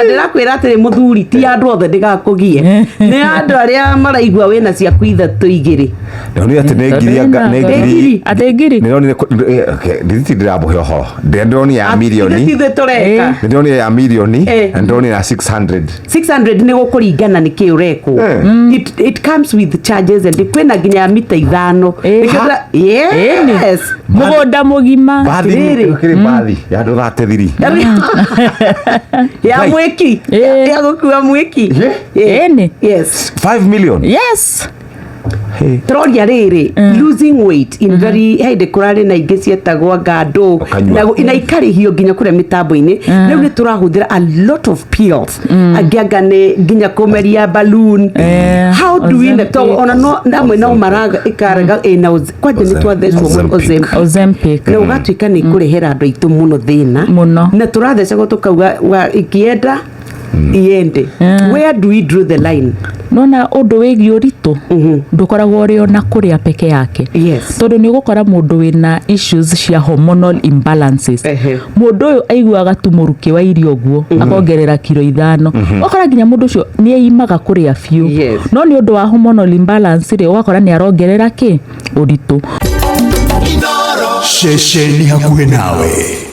Ndĩrakwĩra atĩrĩ, mũthuri, ti andũ othe, ndĩgakũgie, nĩ andũ arĩa maraigua wĩna ciaku ithatũ igĩrĩ. Ndonire atĩ nĩ ngiri nĩ ngiri. Ngiri. Atĩ ngiri. Nĩndonire ndithiti ndĩramũhe ũhoro, ndĩronire ya mirioni. Ithuĩ ti ithuĩ tũreka. Nĩndĩronire ya mirioni. Na nĩndĩronire ya 600. 600 nĩ gũkũringana nĩ kĩ ũrekwo. It comes with charges and kwĩna nginya ya mita 5. Nĩkĩo yes. Mũgũnda mũgima. Bathi. Atĩrĩrĩ. Kĩrĩ bathi ya andũ 33. Ya Ngai. mwĩki. Ya gũkua mwĩki. Ĩni. Yes. 5 million. Yes. Hey. Tũroria rĩrĩ, losing weight in very hĩndĩ kũrarĩ na ingĩ cietagwo ngandũ. Ũkanyua. Na ikarĩhio nginya kũrĩa mĩtambo-inĩ. Rĩu nĩ tũrahũthĩra a lot of pills, angĩ anga nĩ nginya kũmeria balloon. How do we Ozempic. to ona no namwe no maraga ikarega ĩna kwanja nĩ twathecwo mũno. Ozempic. Ozempic. Ozempic. Na ũgatuĩka nĩ kũrehera andũ aitũ mũno thĩna. Mũno. Na tũrathecagwo tũkauga ikienda iende. Where do we draw the line? Nona ũndũ wĩgiĩ ũritũ ndũkoragwo ũrĩ ona kũrĩa peke yake. Tondũ nĩ ũgũkora mũndũ wĩna issues cia hormonal imbalances. Mũndũ ũyũ aiguaga tu mũrukĩ wa irio ũguo akongerera kiro 5. Ũgakora nginya mũndũ ũcio nĩ eimaga kũrĩa biũ. No nĩ ũndũ wa hormonal imbalance rĩ, ũgakora nĩ arongerera kĩ ũritũ. Ceceni hakuhĩ nawe.